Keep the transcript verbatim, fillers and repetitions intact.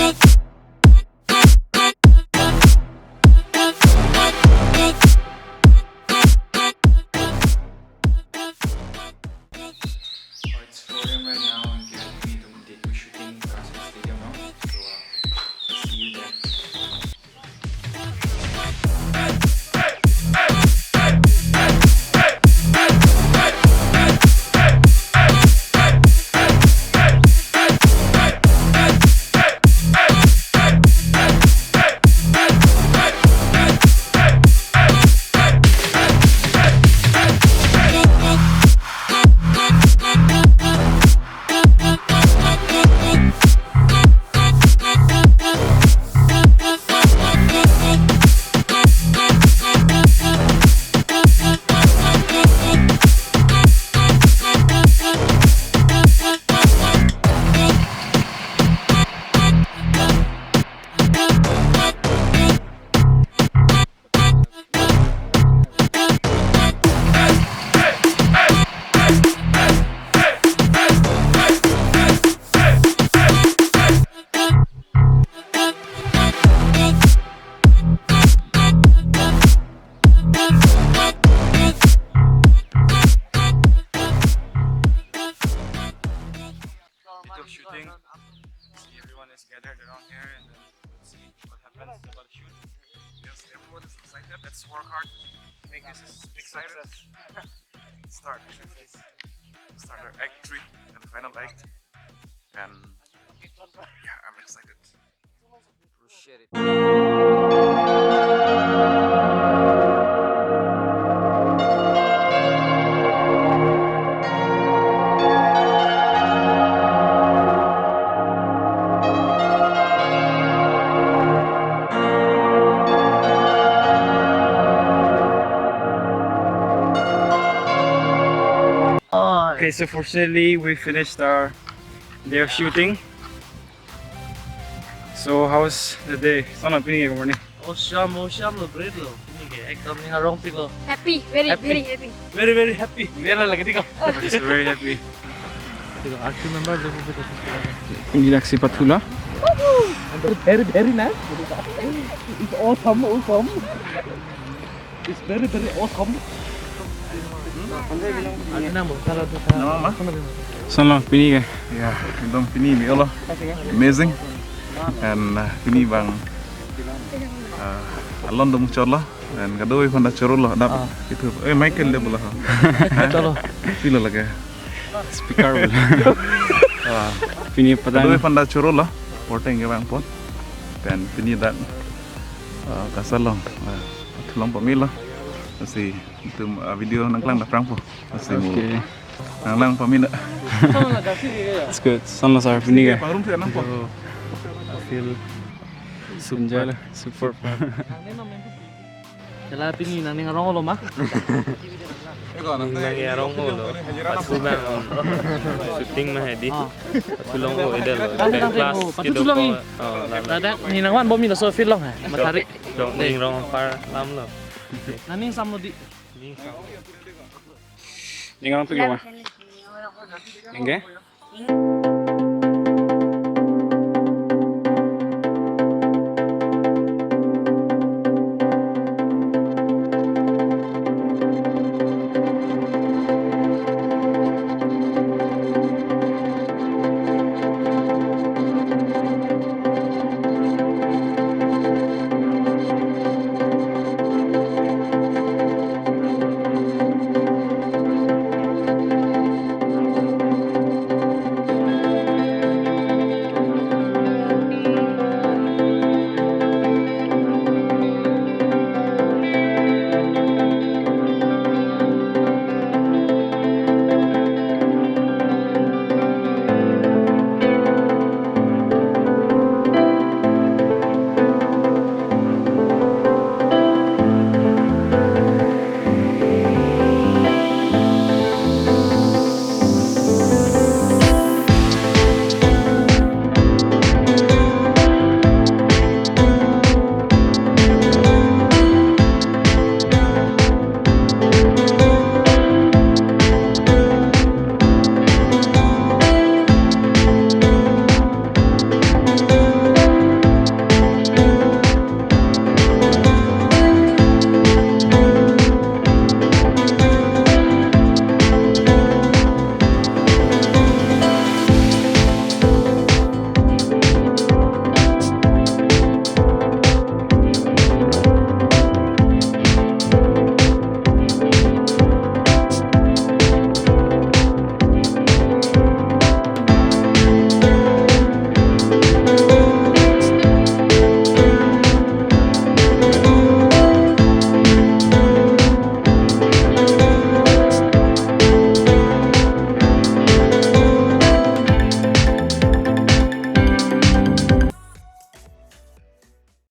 Oh, it's four a.m. right now, and we are doing the shooting in Karashan Stadium now. So, uh, see you there. Bit of shooting. See, everyone is gathered around here, and then we'll see what happens about the shoot. Yes, everyone is excited. Let's work hard to make this a big success. Start. Start our act three and final act. And yeah, I'm excited. Okay, so fortunately we finished our day of shooting. So how's the day? Sana pini ke morning? Awesome, awesome lo, great lo. Pini ke ekdom ning arongpik lo. Happy, very, Happy. Very happy. Very, very happy. Mela lagi tiko. It's very happy. Tiko, aku member lo, betul. Ini aksi patula. Very, very nice. It's awesome, awesome. It's very, very awesome. Nama ma? Sana pini ke? Ya, ekdom pini me-olo. Amazing. And uh, pini bang uh, alon dong cholo. And kadoi panda chorolo. Dap Ah. Itu. Eh, Michael dia bola. Cholo. Pilo lagi. Speaker bola. Ah. Pini Kadoi padang. Panda chorolo. Porteng ke bang pon. Then pini dak uh, kasalong. Uh, tulong pamilo. Masih itu uh, video nangklang dak prang po. Masih mu. Okay. Nanglang pamina. It's good. Sana sar pini ke? Pangrum sih nang po. I feel enjoy lah, super. Kela pini nangning arong lo ma? Nangning arong lo. Pathu bang shooting ma hedi. Ah. Pathu long lo, ida lo. Nang, nang, class nang, kido pathu long ko. Oh, la, la. Ladak ni nangvan bom ni laso field along he. Matharik. Dong ning rong par lam lo. Nangning sam lo di. Ning sam. Ning arong pik lo ma? Ning ke?